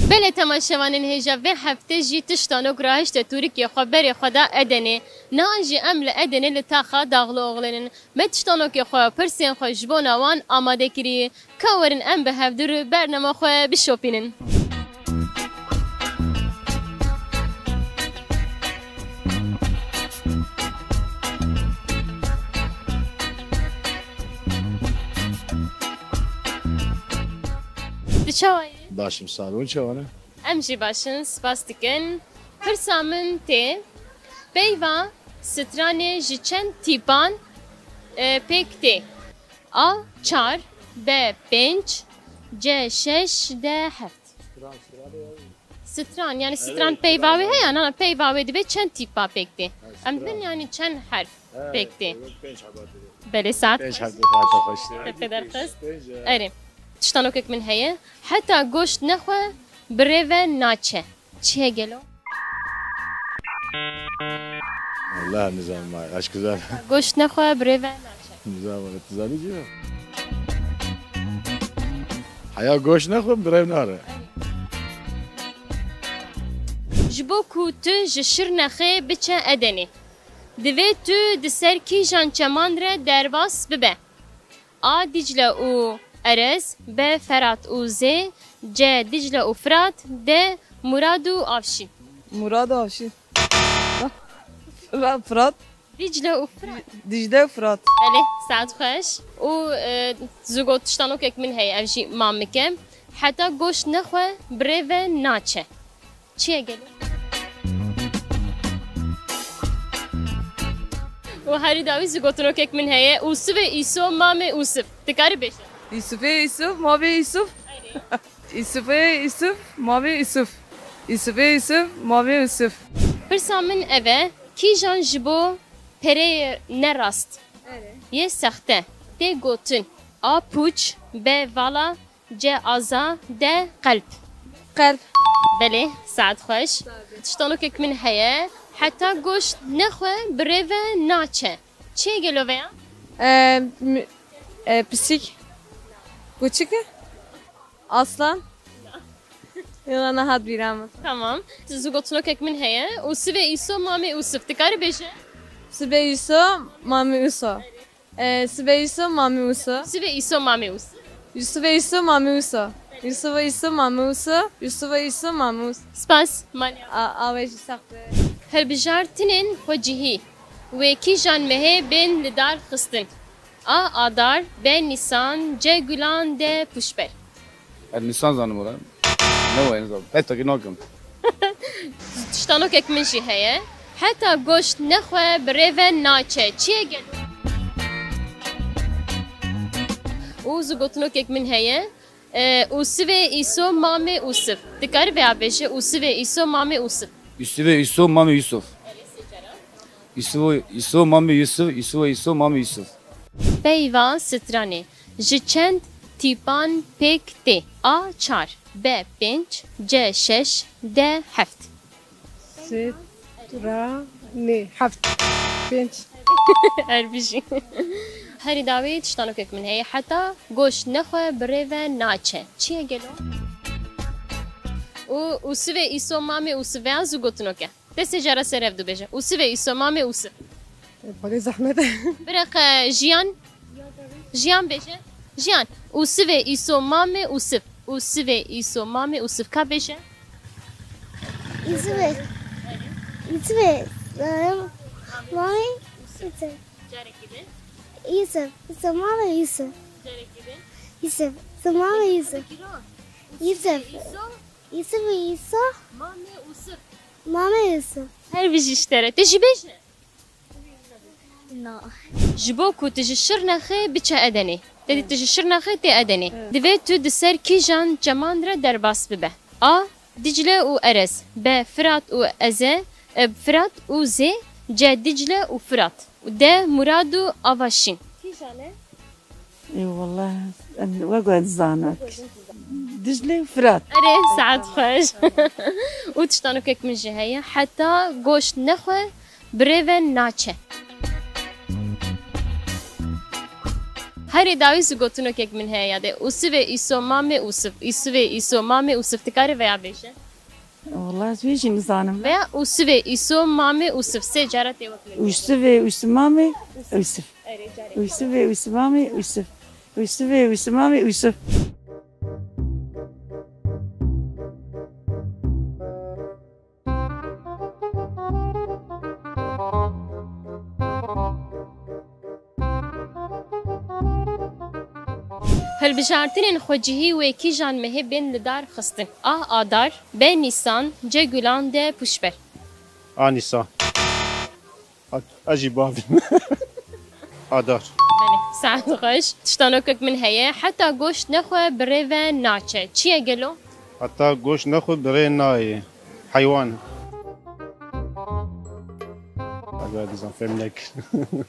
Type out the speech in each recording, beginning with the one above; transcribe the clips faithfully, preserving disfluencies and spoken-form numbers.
Belê temaşevanên hêja, vê heftê jî Tiştanok rahişte tûrikê xwe berê xwe da Edenê. Niha jî em li Edenê li taxa Dağlıoğlu'nên. Me tiştanokê xwe, pirsên xwe ji bona wan amade kirî. Ka werin em bi hevdû re bernama xwe bişopînin. Tu çawa yî? Baş im, sağ olun, çawa ne? Em jî baş in, spas dikin. Pirsa min tê, peyva stranê ji çend tîpan, e, pêk tê? A çar, B pênc, C şeş, D heft. Stran, yani stran peyva wê heye, na, na, peyva wê divê çend tîpa pêk tê? Em dibin yani çend herf pêk tê? Belê saet xweş. Pênc herf, saet xweş. Te pê derxist. Erê. Tiştanokek min heye. Heta goşt nexwe bi rê ve naçe. Çi ye gelo? Vallahi nizanim, aşk güzel. Goşt nexwe bi rê ve naçe. Nizanim, tu zanî cî ne? Heya goşt nexwe bi rê nare. Ji bo ku tu ji Şirnexê biçe Edenê, divê tu di ser kîjan çeman re derbas bibe? A Dicle û Erez, B Ferat û Zê, C Dicle û Firat, D Murad û Avşîn. Murad û Avşîn. Ra-, Firat. Dicle û Firat. Dicle û Firat. Belê, saet xweş. Û, e, zigot tiştanokek min heye, ev jî mam bike. Heta goşt nexwe bi rê ve naçe. Çi ye gelo? Û herî dawî zî gotinokek min heye. Ûsivê Îso mamê Ûsiv. Dikarî bêje? Îsifê Îsiv, mamê Îsiv. Îsifê Îsiv, mamê Îsiv. Îsifê Îsiv, mamê Îsiv. Pirsa min ev e, kîjan ji bo pereyê nerast yê sexte tê gotin? A pûç, B vala, C aza, D qelb. Qelb. Belê, saet xweş. Tiştanokek min heye, heta goşt nexwe bi rê ve naçe. Çi ye gelo veya? E, mü-, e, pisîk. Guçik. Aslan. Yala nehat bîra min. Tamam. Zû gotinokek min heye. Ûsivê Îso mamê Ûsiv. Dikarî bêje? Sibê Îso mamê Îso. E, sibê Îso mamê Ûso. Sibê Îso mamê Ûso. Yusufê Îso mamê Îso. Yusufê Îso mamê Îso. Yusufê Îso mamê Îso. Spas. Manya. A, awe jî sax be. Hilbijartinên xwecihî wê kîjan mehê bên li dar xistin? A Adar, B Nîsan, C Gulan, D Pûşber. Ez Nîsan zanim were. Ne wayên zanim. Petakî nakim. Tiştanokek min jî heye. Heta goşt nexwe bi rê ve naçe. Çi ye gelo? Û zû gotinokek min heye. E, Ûsivê Îso mamê Ûsiv. Dikarî veya bêje Ûsivê Îso mamê Ûsiv. Ûsivê Îso mamê Ûsiv. Îso, Îso mamê Yusuf, Îso, Îso mamê Yusuf. Peyva stranê ji çend tîpan pêk tê? A çar, B pênc, C şeş, D heft. Stranê heft, pênc. Her bijî. Herî dawî tiştanokek min heye. Heta goşt nexwe bi rê ve naçe. Çi ye gelo? Û, Ûsivê Îso mamê Ûsiv veya zû gotinok e. Destê cara ser hev du bêje. Ûsivê Îso mamê Ûsiv. Belê zehmet e. Bireqe Jiyan. Jiyan bêje. Jiyan. Ûsivê Îso mamê Ûsiv. Ûsivê Îso mamê Ûsiv. Ka bêje? Îsivê. Îsivê. Mamê Îsivê. Carekî de. Îsivê. Îsivê mamê Îsivê. Carekî de. Îsivê. Îsivê mamê Îsivê. Îsivê. Îsivê Îso. Mamê Ûsiv. Mamê Ûsiv. Her bijî ji te re. Te jî bêje. Na. Ji bo ku tu ji Şirnexê biçe Edenê. Te dî tu ji Şirnexê tê Edenê. Evet. Divê tu di ser kîjan çeman re derbas bibe? A Dicle û Erez. B Firat û Eze, e, Firat û Zê. C Dicle û Firat. D Murad û Avaşîn. Kîjan e? Ê wallah, em wek we dizanin. Dicle û Firat. Erê, saet xweş. Û tiştanokek min jî heye. Heta goşt nexwe, bi rê ve naçe. Herî dawî zû gotinokek min heye yadê. Ûsivê îso mamê Ûsiv. Îsivê îso mamê Ûsiv. Ti karî veya bêje? Wala ez wê jî nizanim. Veya ûsivê îso mamê Ûsiv. Sê cara tê wek min. Ûsivê ûsimamê Ûsiv. Erê, carê. Ûsivê ûsimamê Ûsiv. Ûsivê ûsimamê Ûsiv. Hilbijartinên xwecihî wê kîjan mehê bên li dar xistin? A Adar, B Nîsan, C Gulan, D Pûşber. A Nîsan. A, ez jî bavîm. Adar. Belê, saet xweş. Tiştanokek min heye. Heta goşt nexwe bi rê ve naçe. Çi ye gelo? Heta goşt nexwe bi rê nayê. Heywan. Aga dizan fêm nek.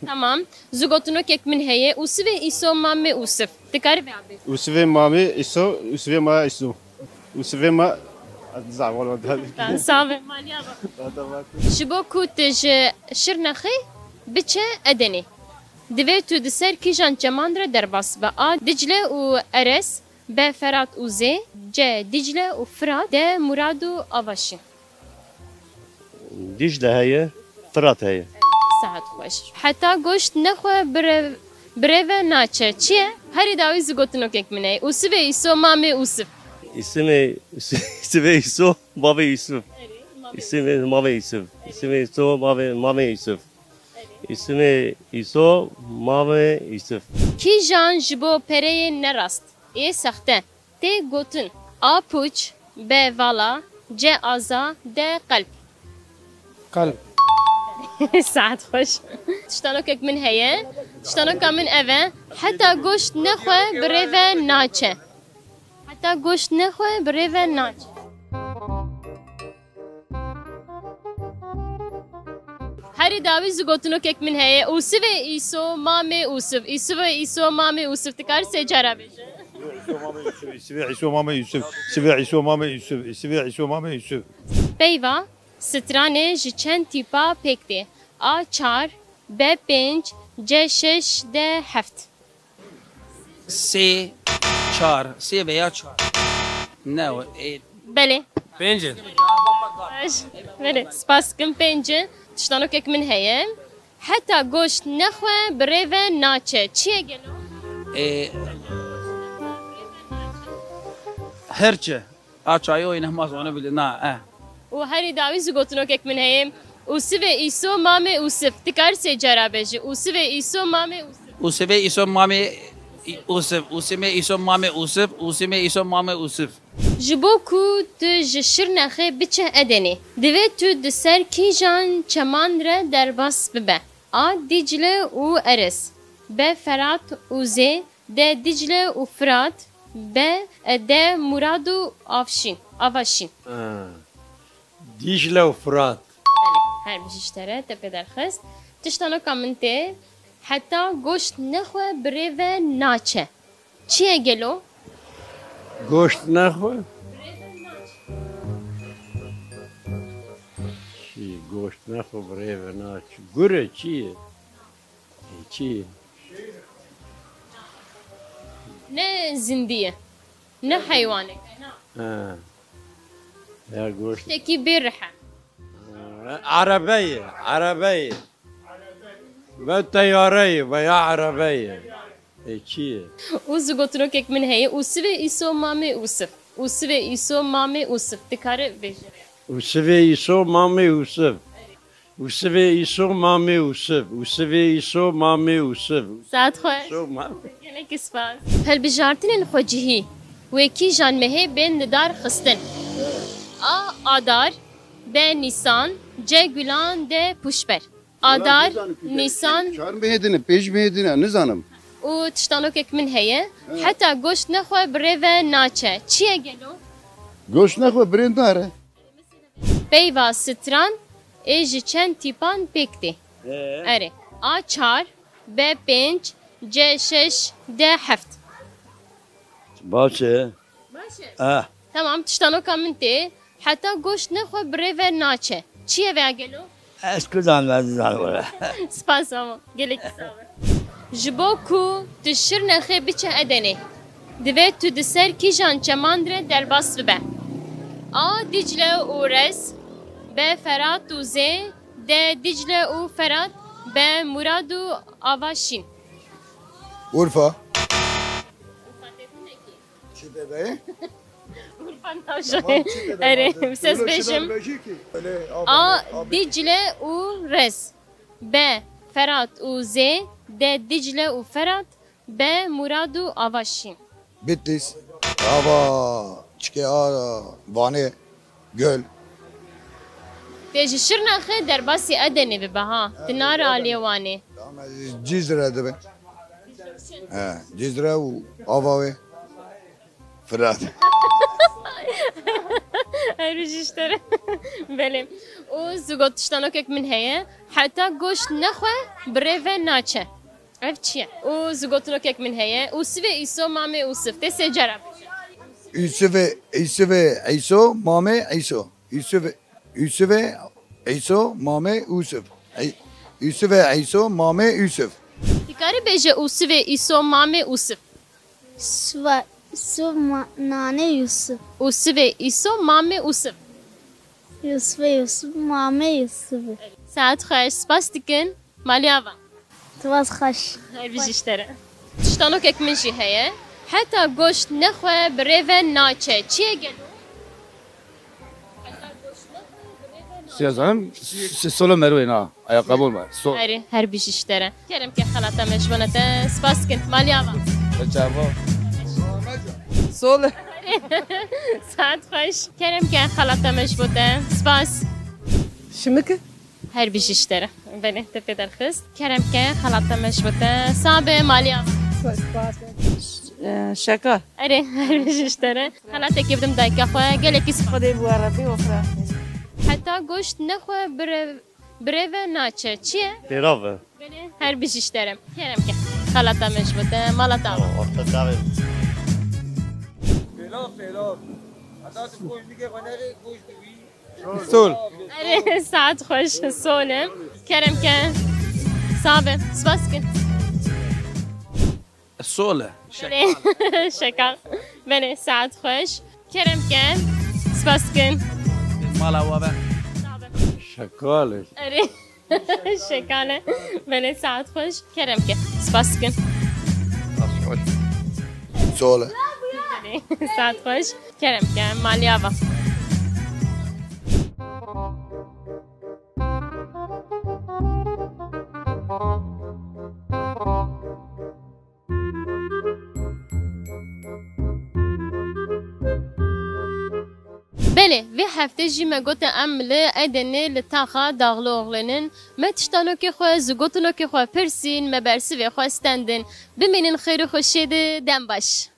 Tamam. Zû gotinokek min heye. Ûsivê îso mamê Ûsiv. Dikarî vê abê. Ûsivê mamê îso, ûsivê ma îso. Ûsivê ma, ez dizan wala. Tamam, sağ ve, maliya bak. Ji bo ku tu ji Şirnexê biçe Edenê, divê tu di ser kîjan çeman re derbas be? A Dicle û Eres, B Ferat û Zê, C Dicle û Firat, D Murad û Avaşîn. Dicle heye, Firat heye. Saet xweş. Heta goşt nexwe bi rê-, bi rê ve naçe. Çi ye? Herî dawî zû gotinokek min heye. Ûsivê îso mamê Ûsiv. Îsimê, Îsimê îso mavê Ûsiv. Îsimê mavê Ûsiv. Îsimê îso mavê, mavê Ûsiv. Îsimê îso mavê Ûsiv. Kîjan ji bo pereyê nerast ê sexte tê gotin? A pûç, B vala, C aza, D qelb. Qelb. Saet xweş. Tiştanokek min heye. Tiştanoka min ev e. Heta goşt nexwe bi rê ve naçe. Heta goşt nexwe bi rê ve naçe. Herî dawî zû gotinokek min heye. Ûsivê îso mamê Ûsiv. Îsivê îso mamê Ûsiv. Ti karî sê cara bêje? Îsivê îso mamê Ûsiv. Îsivê îso mamê Ûsiv. Îsivê îso mamê Ûsiv. Peyva stranê ji çend tîpa pêk tê? A çar, B pênc, C şeş, D heft. Sê, çar, sê veya çar. Ne o, e, Belê. Pênc in. Baş. Belê, spas dikim, pênc in. Tiştanokek min heye. Heta goşt nexwe bi rê ve naçe. Çi ye gelo? E, hirçe. A çayê oyne mazone bile na, e. Û herî dawî zû gotinokek min heye. Ûsivê îso mamê Ûsiv. Ti karî sê cara bêjî. Ûsivê îso mamê Ûsiv. Ûsivê îso mamê Ûsiv. Ûsivê îso mamê Ûsiv. Ûsivê îso mamê Ûsiv. Ji bo ku tu ji Şirnexê biçe Edenê, divê tu di ser kîjan çeman re derbas bibe? A Dicle û Eres, B Ferat û Zê, D Dicle û Firat, B, e, D Murad û Avşîn, Avaşîn. Ha. Dicle û Firat. Belê, her bijî ji te re, te pê derxist. Tiştanoka min tê, heta goşt nexwe bi rê ve naçe. Çi ye gelo? Goşt nexwe? Çi, goşt nexwe bi rê ve naçe. Gure çi ye? Çi? Ne zindî ye. Ne heywanek. Ha. Ya goşt. Tiştekî bê rih e. Ha, erebe ye, erebe ye. Ve teyare ye veya erebe ye. E, çi ye? Û zû gotinokek min heye. Ûsivê îso mamê Ûsiv. Ûsivê îso mamê Ûsiv. Dikare bêje. Ûsivê îso mamê Ûsiv. Ûsivê îso mamê Ûsiv. Ûsivê îso mamê Ûsiv. Saet xweş. Îso ma- Gelekî spas. Hilbijartinên xwecihî wê kîjan mehê bên li dar xistin? A Adar, B Nîsan, C Gulan, D Pûşber. Adar, Nîsan. Çar mehê din e, pênc mehê din e, nizanim. Û tiştanokek min heye. He. Heta goşt nexwe bi rê ve naçe. Çi ye gelo? Goşt nexwe bi rê nare. Peyva stran ê ji çend tîpan pêk tê? Ee? Erê. A çar, B pênc, C şeş, D heft. Baş e. Baş e. Ah. Tamam, tiştanoka min tê. Heta goşt nexwe bi rê ve naçe. Çi ye veya gelo? Ez kudan me dizanim were. Spas ama. Gelekî sağ ol. Ji bo ku tu Şirnexê biçe Edenê, divê tu di ser kîjan çeman re derbas bibe? A. Dicle û Rez, B. Ferat û Zê, D. Dicle û Ferat, B. Murad û Ava Şîn. Urfa. Çi bebe? Urfa navşa. Erê, bi ses bêjim. A. Dicle û Rez, B. Ferat û Zê, D. Dicle û Ferat, B. Murad û Ava Şîn. Bitlis. Ava. Çike a. Vanê. Göl. Tê ji Şirnexê derbasî Edenê bibe ha. Tu nare aliyê Wanê. Ama Cizre dibe. He, Cizre û ava wê. Firat. Her bijî ji te re. Belê. Û zû gotiştanokek min heye. Heta goşt nexwe bi rê ve naçe. Ev çi ye? Û zû gotinokek min heye. Ûsivê Îso mamê Ûsiv. Tê sê cara bêje. Ûsivê, Ûsivê Îso mamê Îso. Ûsivê, Ûsivê Îso mamê Ûsiv. Ûsivê Îso mamê Ûsiv. Dikarî bêje Ûsivê Îso mamê Ûsiv. Sva, sva ma, nane Yusuf. Ûsivê Îso mamê Ûsiv. Yusuf, Yusuf, mame Yusuf. Saet xweş, spas dikin. Malî ava. Spas xweş. Her bijî ji te re. Tiştanokek min jî heye. Heta goşt nexwe bi rê ve naçe. Çi ye gelo? Siz hanım, s- solo merwê na. Ayakkabı olma. Sol. Erê, her bijî ji te re. Kerem ke xelata me ji bona te spas dikin. Malî ava. Çava. Sol. Saet xweş. Kerem ke xelata me ji bo te. Spas. Şimiki. Her bijî ji te re. Belê, te pê derxist. Kerem ke xelata me ji bo te. Sabe, malî ava. Şaka. Erê, her bijî ji te re. Xelatekê bidim dayika xwe. Gelekî spas. Xwedê bi we re bê ofra. Heta goşt nexwe bi rê, bi rê ve naçe. Çi ye? Pêrav e. Belê, her bijî ji te re. Kerem ke xelata me ji bo te. Mala te ava. Orta çavê. Pêlav, pêlav. Heta tu goşt nike xwe nexê, goşt dibî. Sol. Erê, saet xweş, sol e. Kerem ke. Sabe, spas dikin. Sol e. Belê, şeka. Belê, saet xweş. Kerem ke. Spas dikin. Mala wa be. Şekal e. Erê. Şekane. Belê, saet xweş. Kerem ke. Spas dikin. Sol e. Belê, saet xweş. Kerem ke. Malî ava. Belê, vê heftê jî me gote em li Edenê li taxa Dağlıoğlu'nun. Me tiştanokê xwe, zûgotinokê xwe pirsîn, me bersivê xwe stendin. Bimînin xêr û xweşiyê de, dem baş.